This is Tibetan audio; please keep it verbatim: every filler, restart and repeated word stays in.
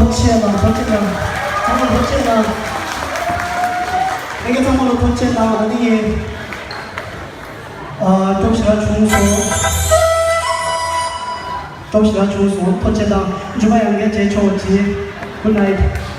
ཐུགས་རྗེ་གནང་། ཐུགས་རྗེ་གནང་། ཚང་མ་ཐུགས་རྗེ་གནང་། ལྷན་རྒྱས་ཚང་མ་ལ་ཐུགས་རྗེ་གནང་། ཨ་ནི། ཨ། སྐྱོ་པོ་ཞེ་དྲག་བྱུང་སོང་། སྐྱོ་པོ་ཞེ་དྲག་བྱུང་སོང་། ཐུགས་རྗེ་གནང་། མཇུག་མ་ཡང་བསྐྱར་མཇལ་ཆོག་ཅིག Good night།